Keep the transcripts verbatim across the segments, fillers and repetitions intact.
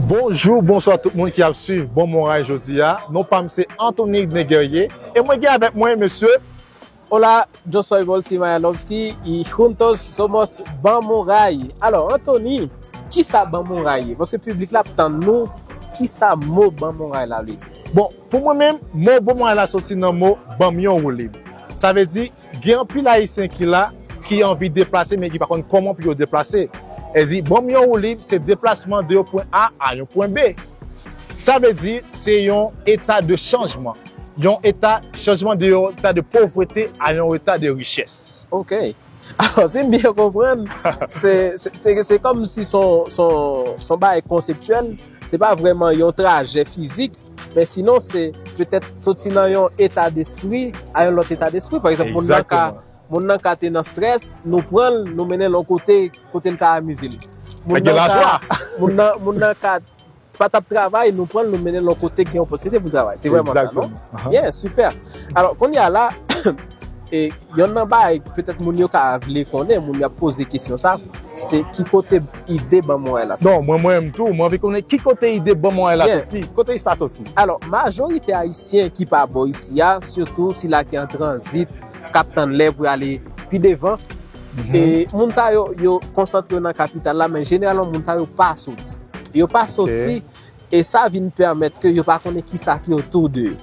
Bonjou, bonswa tout moun ki ap swiv Bon Moray jodi a. Non pa m se Anthony Neguerrier e mwen gen avèk mwen mesye. Hola, yo soy Volcy Mayalovsky y juntos somos Bon Moray. Alò, Anthony, kisa Bon Moray ye? Paske piblik la ap tann nou, kisa mo Bon Moray la vle di? Bon, pou mwen menm, mo Bon Moray la soti nan mo ban m yon woulib. Sa vle di, gen anpil Ayisyen ki la, ki anvi deplase, men ki pa konn kòman pou yo deplase. E di, ban m yon woulib, se deplasman de yon pwen A a yon pwen B. Sa vle di, se yon eta de chanjman. Yon eta, chanjman de yon eta de povrete a yon eta de richès. Ok. Alò, si m byen konprann, se, se, se, se kòm si son, son, son bagay konseptyèl, se pa vrèman yon trajè fizik, men sinon se petèt soti nan yon eta despri a yon lòt eta despri. Pa egzanp, moun nan ka, moun nan ka te nan strès, nou pran l, nou mennen l yon kote, kote l ka amize l. Moun nan ka, moun nan, moun nan ka pa t ap travay, nou pran l, nou mennen l yon kote gen opòtinite pou l travay. Se vrèman sa, non? Bien, super. Alò, kounye a la, e, yonn nan bagay, petèt moun yo ka vle konnen, moun yo ap poze kesyon sa, se ki kote ide Ban Moray la soti? Non, mwen, mwen menm tou, mwen anvi konnen ki kote ide Ban Moray la soti, kote sa soti? Alò, majorite Ayisyen ki pa bò isi a, sitou sila ki an tranzit, k ap tann lè pou y ale pi devan, e moun sa yo, yo konsantre yo nan kapital la, men jeneralman moun sa yo pa soti. Yo pa soti, e sa vin pèmèt ke yo pa konnen kisa ki otou de yo.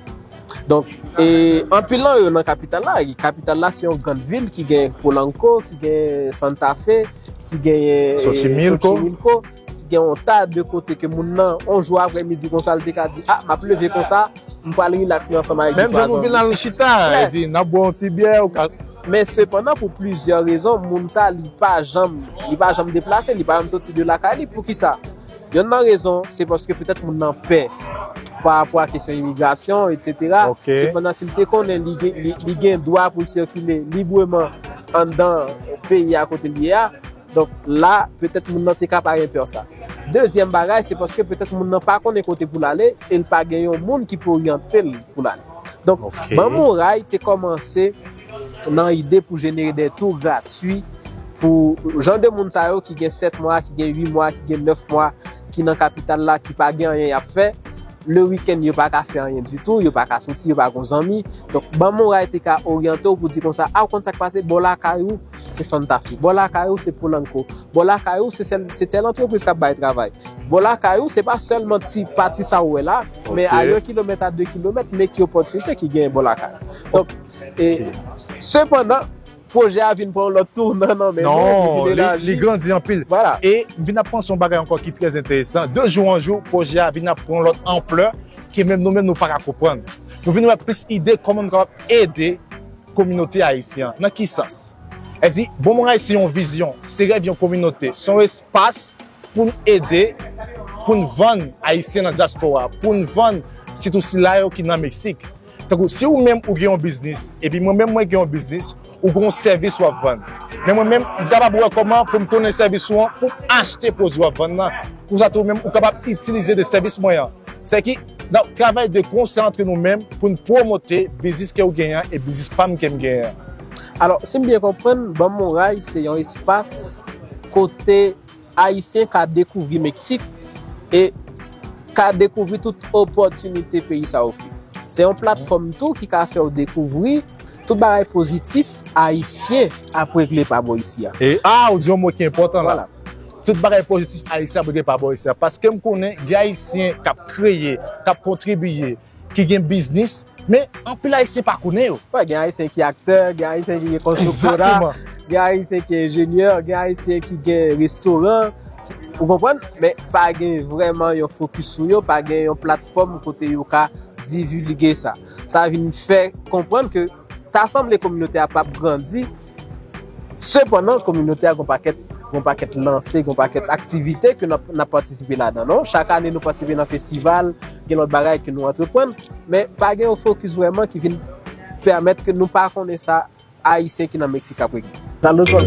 Donk, e anpil nan yo nan kapital la, e kapital la se yon grann vil ki gen Polanco, ki gen Santa Fe, ki genyen e, Xochimilco, ki gen yon ta de kote ke moun nan, yon jou aprèmidi konsa, l te ka di, a, m ap leve konsa, m pral rilaks, men ansanm avèk de twa zanmi. Menm jan nou vin la nou chita, e di, n ap bwè yon ti byè, ou ka. Men sepandan, pou plizyè rezon, moun sa, li pa janm, li pa janm deplase, li pa janm soti de lakay li. Poukisa? Yonn nan rezon, se paske petèt moun nan pè pa rapò a kesyon imigrasyon, etsetera. Sepandan, si l te konnen li gen, li, li gen dwa pou l sikile libreman anndan peyi a kote l ye a, donk la, petèt moun nan te ka pa gen pè sa. Dezyèm bagay, se paske petèt moun nan pa konnen kote pou l ale e l pa gen yon moun ki pou oryante l pou l ale. Donk, Ban Moray te kòmanse nan ide pou jenere de tou gratui pou jan de moun sa yo ki gen sèt mwa, ki gen uit mwa, ki gen nèf mwa, ki nan kapital la, ki pa gen anyen y ap fè. Le wikenn, yo pa ka fè anyen ditou, yo pa ka soti, yo pa gon zanmi. Donk, Ban Moray te ka oryante w pou di konsa, a, ou konn sa k pase, bò lakay ou, se Santa Fe. Bò lakay ou, se Polanco. Bò lakay ou, se sèl, se tèl antrepriz k ap bay travay. Bò lakay ou, se pa sèlman ti pati sa ou wè la, men a yon kilomèt, a de kilomèt, men ki opòtinite ki genyen bò lakay ou. Donk, e, sepandan, pwojè a vin pran yon lòt tounan nan men nou, li vin elaji. Li grandi anpil. E m vin ap panse yon bagay ankò ki trè enteresan. De jou an jou, pwojè a vin ap pran yon lòt anplè ke menm nou menm nou pa ka konprann. Nou vin wè plis ide kòman nou kapab ede kominote ayisyen an. Nan ki sans? Èdi, Bon Moray se yon vizyon, se rèv yon kominote, se yon espas pou n ede, pou n vann Ayisyen nan dyaspora, pou n vann sitou sila yo ki nan Meksik. Tankou si ou menm ou gen yon biznis, epi mwen menm mwen gen yon biznis, ou gen yon sèvis w ap vann. Men mwen menm, m kapab wè kòman pou m konnen sèvis ou an, pou m achte pwodui w ap vann nan. Konsa tou ou menm, ou kapab itilize de sèvis mwen an. Sèki, n ap travay de konsè antre nou menm pou n pwomote biznis ke w genyen an e biznis pa m ke m genyen an. Alò, si m byen konprann, Ban Moray se yon espas kote Ayisyen ka dekouvri Meksik e ka dekouvri tout opòtinite peyi sa ofri. Se yon platfòm tou ki ka fè w dekouvri tout bagay pozitif Ayisyen ap regle pa bò isi a. E, a, ou di yon mo ki enpòtan la. Tout bagay pozitif Ayisyen ap regle pa bò isi a. Paske m konnen gen Ayisyen k ap kreye, k ap kontribiye, ki gen biznis, men anpil Ayisyen pa konnen yo. Wi, gen Ayisyen ki aktè, gen Ayisyen ki gen konstriktora, gen Ayisyen ki enjenyè, gen Ayisyen ki gen restoran. Ou konprann? Men pa gen vrèman yon fokis sou yo, pa gen yon platfòm kote yo ka divilge sa. Sa vin fè konprann ke ta sanble kominote a p ap grandi. Sepandan, kominote a gon pakèt, gon pakèt lanse, gon pakèt aktivite ke n ap, n ap patisipe ladan, non? Chak ane, nou patisipe nan festival, gen lòt bagay ke nou antreprann, men pa gen yon fokis vrèman ki vin pèmèt ke nou pa konnen sa Ayisyen ki nan Meksik ap regle. Nan lòt bò.